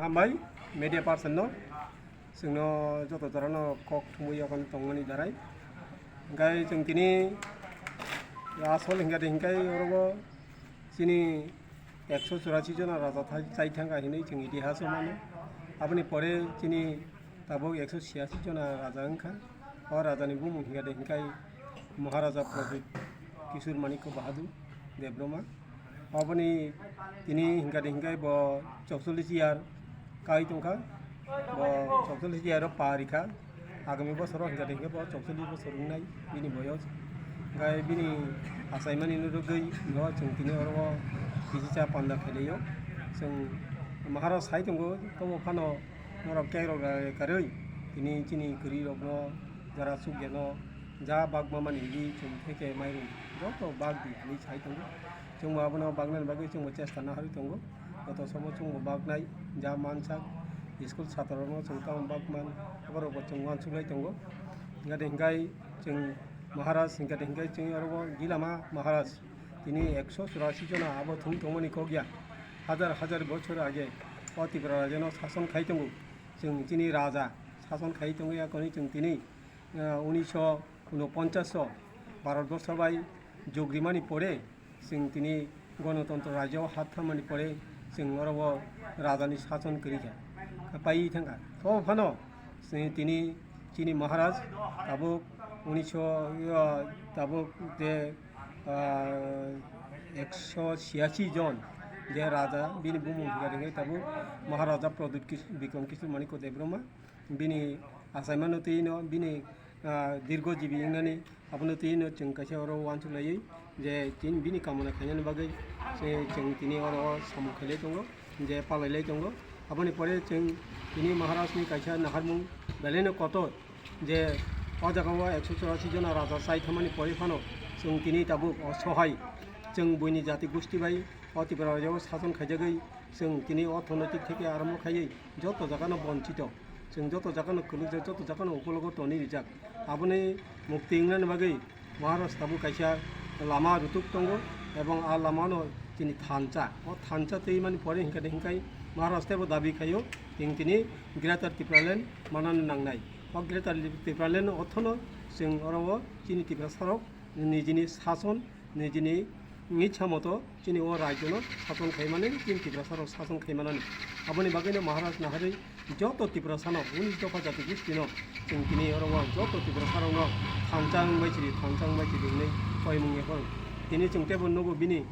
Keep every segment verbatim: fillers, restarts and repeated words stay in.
Hambai media person no, chwngno joto jorano kok thumwi yakan tongmani darai. Hingkai chwng tini asol hingkha de hingkai orobo chini ekso churasi jona raja thai-, chai thangkha hinwi chwng itihas o mano. Aboni pore chini tabuk ekso chhiyasi jona raja wngkha. O rajani bumung hingkha de hingkai Maharaja Pradyut Kishore Manikya Bahadur Debbarma. Oboni tini hingkha de hingkai bo chokchollish year kai tongkha. Bo chokchollish year o pa rikha. Agami bosoro hingkha de hingkhe bo chokchollish bosor wngnai bini boyos. Hingkai bini achaimani rwgwi no chwng tini oro o kisa panda khailaio. Chwng Maharaj sai tongo, tobo phano norok kekrok rwkarwi tini chini kwrwi rokno jora chukya no ja bagma mani hwnwi chwng theke mairum joto bagdi hinwi sai tongo. Chwngbo abono bagnani bagwi chwngbo chesta naharwi tongo. Joto somo chwngbo bagnai, ja mansak, school chatra rokno chwng tamo bagman, aborokbo chwng uansuklai tongo. Hingkha de hingkai chwng Maharaj, hingkha de hingkai chwng orobo Gilama Maharaj, tini ekso churasi jona abo thung tongmani kok ya. Hajar hajar bochor age o Tripura rajano sason khai tongo. Chwng chini raja sason khai tongwi akonwi chwng tini, ah, unisho unoponchas o Bharat borso bai jogrimani pore chwng tini Ganatantro rajyo o hat tharmani pore chwng oro o rajani sason kwrwi kha, pai thangkha. Tobo phano chwng tini chini Maharaj tabuk unisho, ah, tabuk je, ah, ekso chhiyasi jon je raja bini bumung hingkha hingkhe tabuk Maharaja Pradyut Kis-, Bikram Kishore Manikya Debbarma. Bini achaimano twi no, bini, ah, dirgo jibi wngnani abono twi no chwng kaisa oro uansuk laiwi je chini bini kamona khainani bagwi se chwng tini oro o samung khailai tongo, je palailai tongo. Aboni pore chwng tini Maharajni kaisa naharmung belaino kotor, je o jagao ekso churasi jona raja chai thangmani pore phano chwng tini tabuk osohai, chwng buini jati gusti bai o Tripura rajyo sason khaijagwi chwng tini orthonoitik theke arombo khaiwi joto jagano bonchito, chwng joto jagano kwlwkjak, joto jagano ukologo tonwi rijak. Aboni mukti wngnani bagwi Maharaj tabuk kaisa lama rutuk tongo, ebong a lamano chini thansa, o thansa twi mani pore hingkha de hingkai Maharaj teibo dabi khaio, chwng tini Greater Tipraland manani nangnai. O Greater Tipraland orthono chwng oro o chini Tiprasarok nijini sason, nijini ichha moto chini o rajyono sason khaimani, chini Tiprasarok sason khaimanani. Aboni bagwino Maharaj naharwi joto Tiprasano, unis dopha jati gustino chwng tini oro o joto Tiprasarokno thansa wngbai chiri, thansa wngbai chiri hwnwi koimung yaphang. Tini chwng teibo nugo bini,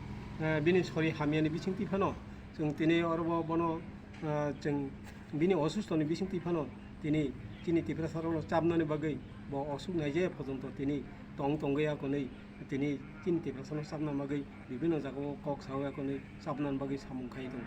eh, bini sori hamyani bisingtwi phano chwng tini oro o bono, eh, chwng bini osustoni bisingtwi phano tini chini Tiprasarokno chapnani bagwi bo osuk naijaya pojonto tini tong tongwi akonwi tini chini Tiprasano chapna bagwi bibinno jagao kok sawi akonwi chapna bagwi samung khai tongo.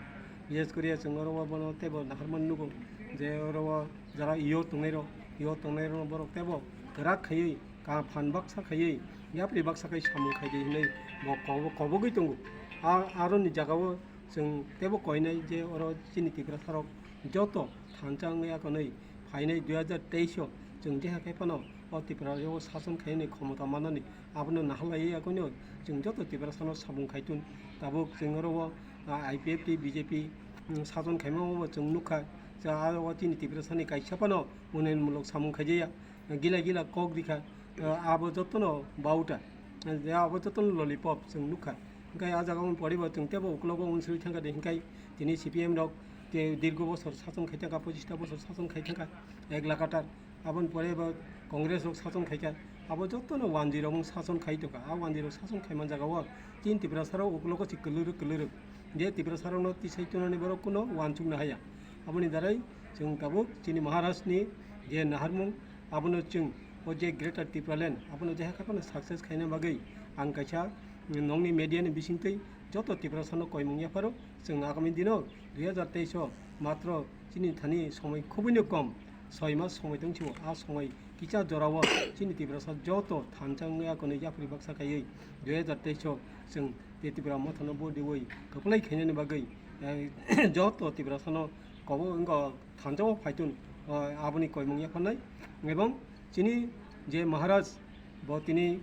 Bises koriya chwng oro o bono teibo naharmani nugo je oro o jara yo tongnairok, yo tongnairokno borok teibo kwrak khaiwi ka phan baksa khaiwi yapri baksa khai samung khai di hinwi bo kobo-, kobogwi tongo. A-, aroni jagao chwng teibo koinai je oro chini Tiprasarok joto thansa wngwi akonwi phainai dui hajar teis o chwng jeha khe phano o Tripura o sason khainani khomota manani abono naharlaiwi akonwi chwng joto Tiprasano samung khaitun. Tabuk chwng oro o, ah, I P F T, B J P, mm, sason khaima o chwng nukha. Cha, ah, o chini Tiprasani kaisa phano unnayonmulok samung khaijaya. Gila gila kok rikha, ah, abo jotono bauta, ah, abo jotono lollipop chwng nukha. Hingkhe ah jaga o poribo chwng teibo uklogo unsuri thangkha de, hingkhe tini C P M rok tei dirgo bosor sason khai thangkha, pochista bosor sason khai thangkha, ek lagatar. Aboni pore bo Congress rok sason khaikha, abo jotono wanjwi rok sason khai tongkha. A wanjwi rok sason khaiman jaga o chini Tiprasa rok uklogo se kwlwrwk kwlwrwk. Je Tiprasa rokno tisai tonani borok kuno uansukna haya. Aboni darai chwng tabuk chini Maharaj ni je naharmung, abono chwng o je Greater Tipraland, abono je hakhe phano success khaina bagwi ang kaisa nongni media ni bisingtwi joto Tiprasano koimung yapharo chwng agami dino dui hajar teis o matro chini thani somoi khubui no kom, soi mas somoi tong sio. A somoi kisa jora o chini Tiprasa joto thansa wngwi akonwi yapri baksa khaiwi dui hajar teis o chwng tei Tipra Mothano vote riwi kwplai khainani bagwi, eh, joto Tiprasano kobo wngkha thansa o phaitun, o, aboni koimung yapharnai. Ebong chini je Maharaj, bo tini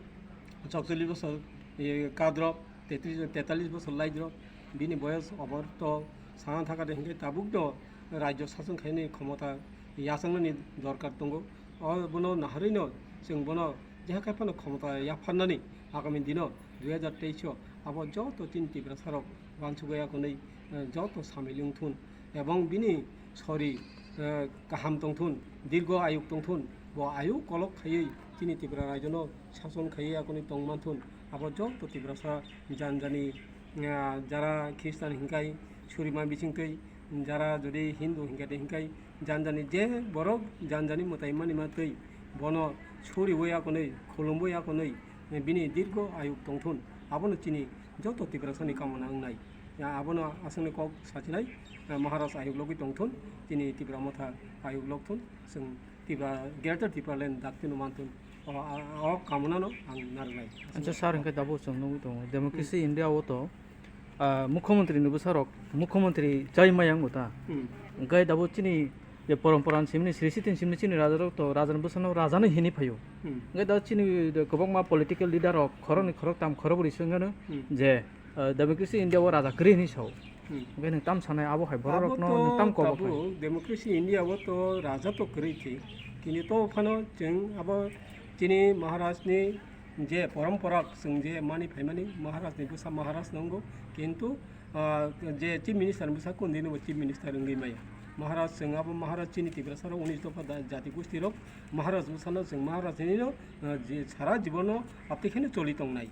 chokchollish bosor, e, kadrop, tetris, tetalis bosor laidrop, bini boyos obor to sana thaka de hingke tabuk do rajyo sason khainani khomota yachangnani dorkar tongo. O bono naharwino chwng bono jeha khai phano khomota yapharnani agami dino dui hajar teis o abo joto chini Tiprasarok uansugwi akonwi, eh, joto samil wngthun ebong bini sori, eh, kaham tongthun, dirgo ayuk tongthun, bo ayuk kolok khaiwi chini Tipra rajyono sason khaiwi akonwi tongmanthun. Abo joto Tiprasa janjani, ah, jara Khristan hinkai surima bisingtwi, jara jodi Hindu hinkai hinkai janjani je borok janjani mwtai manima twi bono suriwi akonwi khulumwi akonwi bini dirgo ayuk tongthun. Abono chini joto Tiprasani kamona wngnai. Ya, abono aswkni kok sachinai, ah, Maharaj ayuk logwi tongthun, chini Tipra Motha ayuk lokthun, chwng Tipra, Greater Tipraland dakti no manthun. O, a, a, o kamonano ang narwknai. Acha sir, hwnkhe tabuk chwng nugwi tongo. Democracy India o to, ah, mukhyamantri ni bwsarok, mukhyamantri chai maya wngbo ta. Hmm. Hwnkhe tabuk chini je porompora ni simi ni, srishti ni simi ni chini raja rok to, raja ni bwsano raja no hini phaio. Hmm. Hwnkhe tabuk chini je kwbangma political leader rok, khoroknwi khoroktham khorokbrwi se wngkha no Hmm. je, ah, Democracy India o raja kwrwi hinwi sao. Hmm. Hwnkhe nwng tam sanai abo hai borok rok no nwng tam kobok hai. Democracy India o to raja to kwrwi thi. Kini to phano chwng abo chini Maharaj ni je porompora chwng je mani phaimani Maharaj ni bwsa Maharaj nungo. Kintu, ah, je Chief Minister ni bwsa kundi no Chief Minister wngwi maya. Maharaj chwng abo Maharaj chini Tiprasa rok unis dopha da-, jati gosti rok Maharaj bwsano chwng Maharaj hinwi no, ah, je sara jibono aptwi kheno choli tongnai.